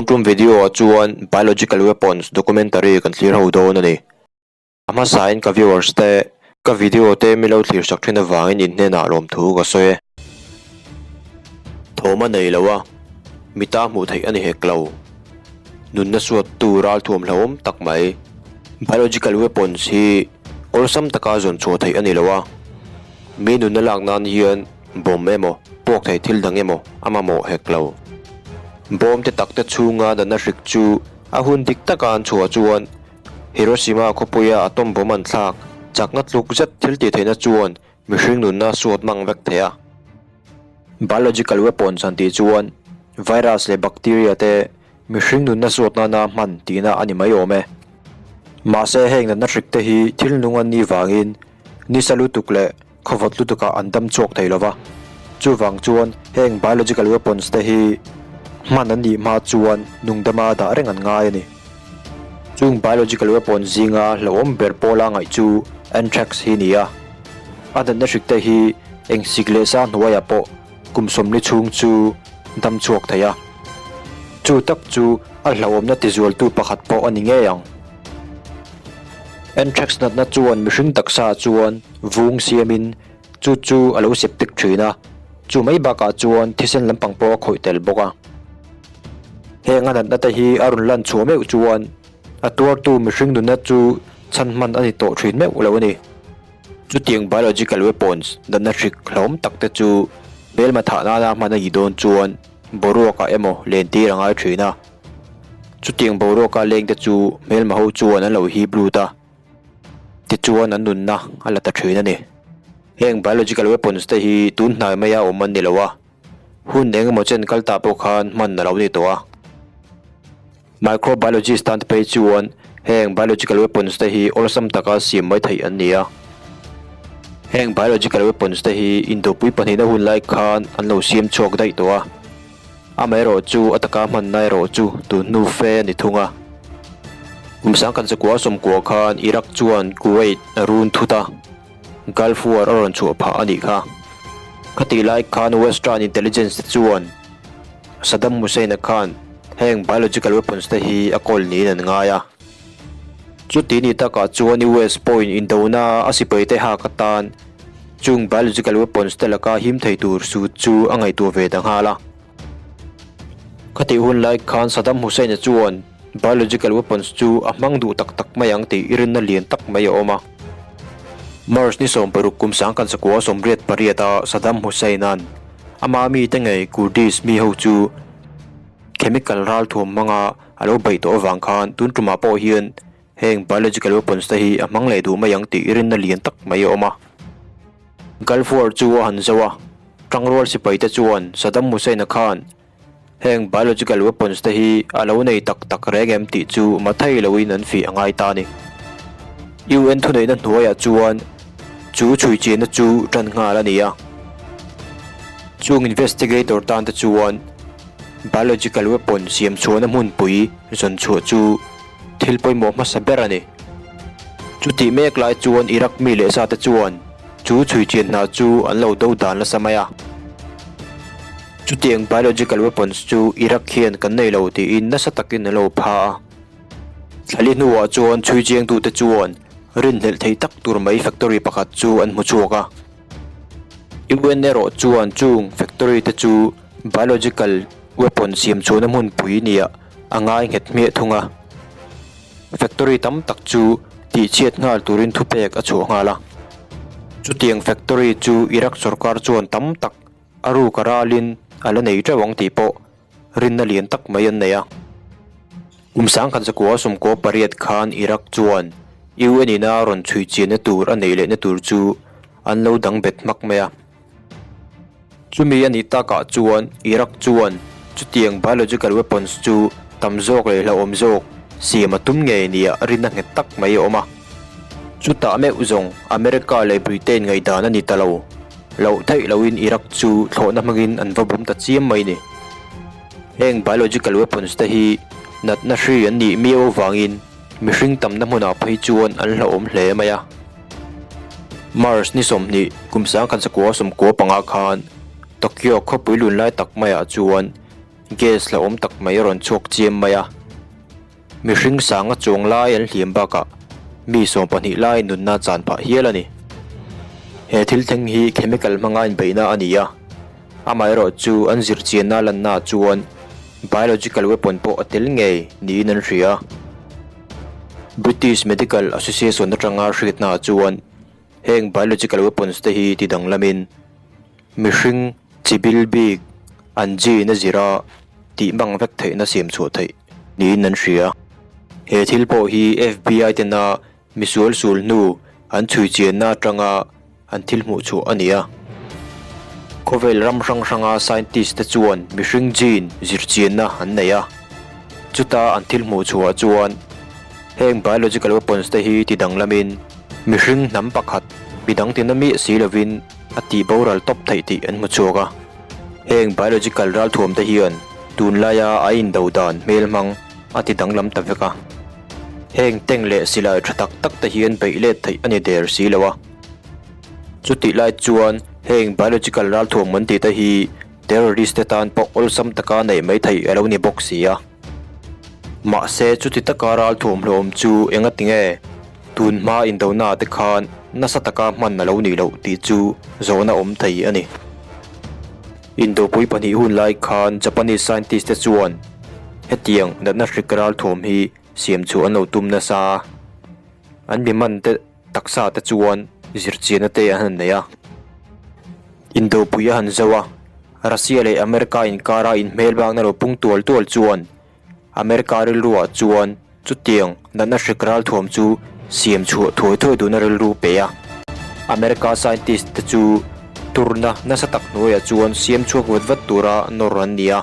tum video ah chuan Biological Weapons documentary kan thlir ho dawn a ni. A hmasain ka viewers te ka video te mi lo thlir sak thin avangin in hnenah lawmthu ka sawi e. Thawm a nei lo a, mita hmuh theih a ni hek lo. Nunna suattu ralthuam hlauhawm tak mai. Biological weapons hi awlsam taka zawn chhuah theih a ni lo a, mi nunna lak nan hian bomb emaw puak thei thil dang emaw a mamawh hek lo. Bawm te tak te chhunga natna hrik chu a hun dik taka an chhuah chuan Hiroshima khawpuia atom bomb an thlak chakna tluk zet thil tih theihna chuan mihring nunna suat mang vek thei a. Biological weapons an tih chuan virus leh bacteria te mihring nunna suat nana hman tihna a ni mai awm e. Mahse heng natna hrik te hi thil nung an nih vangin nisa lutuk leh Khawvawt lutukah an dam chhuak thei lova, chuvang chuan heng biological weapons te hi hman an nih hma chuan nungdama dah reng an ngai a ni. Chung biological weapons zinga hlauhawm ber pawla ngaih chu anthrax hi ni a, a natna hrik te hi eng sik leh sa hnuaiah pawh kum sawmli chhung chu dam chhuak thei a, chu tak chu a hlauhawmna tizualtu pakhat pawh a ni ngei ang. Anthrax natna chuan mihring taksa chuan vung siamin chu chu a lo septic thin a, chu mai bakah chuan thisen lampang pawh a khawih tel bawk a. Heng a natna te hi a rawn lan chhuah meuh chuan a tuartu mihring nunna chu chhan hman a ni tawh thin meuh lo a ni. Chutiang biological weapons natna hrik hlauhawm tak te chu hmelma thah nana hman a nih dawn chuan boruakah emaw len tir a ngai thin a. Chutiang boruaka leng te chu hmelma ho chuan an lo hip lut a. Tichuan an nunna a la ta thin a ni. Heng biological weapons te hi tun hnai maia awm an ni lo a, hun eng emaw chen kal ta pawh khan hman a lo ni tawh a. Microbiologist tan te phei chuan heng biological weapons te hi awlsam taka siam mai theih an ni a. Heng biological weapons te hi indopui pahnihna hun lai khan an lo siam chhuak daih tawh a. Amaherawh chu a taka hmanna erawh chu tun hnu fe a ni thung a. Kum sangkhat zakua sawmkua khan Iraq chuan Kuwait a run thut a, Gulf War a rawn chhuah phah a nih kha. Khatih lai khan Western intelligence te chuan Saddam Hussein-a khan heng biological weapons te hi a kawl niin an ngai a. Chuti ni takah chuan US pawhin indona a sipaite hak atan Chung biological weapons te laka him thei tur sut chu a ngaihtuah ve ta nghal a. Khatih hun lai khan Saddam Hussein-a chuan biological weapons chu a hmang duh tak tak mai ang tih i rinna lian tak mai a awm a. March ni 16 kum 1988 a Saddam Hussein-a'n ama mite ngei Kurdish mi ho chu chemical ralthuam hmanga a lo beih tawh avang khan tun tumah pawh hian Heng biological weapons te hi a hmang leh duh mai ang tih rinna lian tak mai a awm a. Gulf War chu a han zo a, tangrual sipai te chuan Saddam Hussein-a khan heng biological weapons te hi a lo nei tak tak reng em tih chu mathei loin an fih a ngai ta a ni. UN thuneihna hnuaiah chuan chu chhuichianna chu tan nghal a ni a. Chung investigator tan te chuan biological weapon siam chhuahna hmunpui zawn chhuah chu Thil pawimawh hmasa ber a ni. Chutih mek lai chuan Iraq mi leh sate chuan chu chhuichian hna chu an lo do dan nasa mai a. Chutiang biological weapons chu Iraq hian kan nei lo tiin nasa takin an lo pha a. Thlali hnuah chuan chhuichiangtute chuan rinhlelh thei tak tur mai factory pakhat chu an hmu chhuak a. UN erawh chuan chung factory te chu biological weapon siam chhuahna hmunpui nia a ngai nghet hmiah thung a. Factory tam tak chu tihchhiat nghal turin thupek a chhuah nghal a. Chutiang factory chu Iraq sorkar chuan tam tak a ruk a ralin a la nei teuh ang tih pawh rinna lian tak mai an nei a. Kum 1998 khan Iraq chuan UN ina rawn chhui chianna tur a neih lehna tur chu an lo dang bet hmak mai a. Chumi a nih takah chuan Iraq chuan chutiang biological weapons chu tam zawk leh hlauhawm zawk siam a tum ngei nia rinna nghet tak mai a awm a. Chutah meuh zawng America leh Britain ngaihdan a ni ta lo. Loh theih loin Iraq chu thlawhna hmangin an va bum ta chiam mai ni. Heng biological weapons te hi natna hri an nih miau avangin mihring tamna hmunah phei chuan an hlauhawm hle mai a. March ni 20 kum 1995 khan Tokyo khawpui lun lai tak maiah chuan. Gas hlauhawm tak mai a rawn chhuak chiam mai a. Mihring sanga chuang lai an hliam bakah mi 12 lai nunna chan phah hial a ni. He thil thleng hi chemical hmanga inbeihna a ni a, amaherawh chu an zirchianna lanna chuan biological weapon pawh a tel ngei niin an hria. British Medical Association atanga hriatna chuan heng biological weapons te hi tidanglamin mihring chibil bik an gene a zira tihmang vek theihna siam chhuah theih niin an hria. He thil pawh hi FBI tena misual sul hnu an chhui chianna atanga an thil hmuh chhuah a ni a. Khawvel ram hrang hranga scientist te chuan mihring gene zirchianna an nei a. Chuta an thil hmuh chhuah chuan heng biological weapons te hi tidanglamin mihring hnam pakhat midang tina miah si lovin a tih boral tawp theih tih an hmu chhuak a. Heng biological ralthuam te hian tunlaia a indo dan hmel hmang a ti danglam ta vek a. Heng tank leh silai tha tak tak te hian beih let theih a ni der si lo a. Chutih lai chuan heng biological ralthuam an tih te hi terrorist te tan pawh awlsam taka neih mai theih a lo ni bawk si a. Mahse chuti taka ralthuam hlawm chu engati nge tun hma indona te khan nasa taka hman a lo nih loh tih chu zawhna awm thei a ni. Indopui pahnih hun lai khan Japanese scientist te chuan hetiang natna hrik ralthuam hi siam chhuah an lo tum nasa a, an mi man te taksa te chuan zirchianna te an han nei a. Indopui a han zo a, Russia leh America inkara inhmelbakna lo pung tual tual chuan America rilruah chuan chutiang natna hrik ralthuam chu siam chhuah thuai thuai duhna rilru pe a. America scientist te chu turna nasa tak hnuaiah chuan siam chhuak vat vat tura nawr an ni a.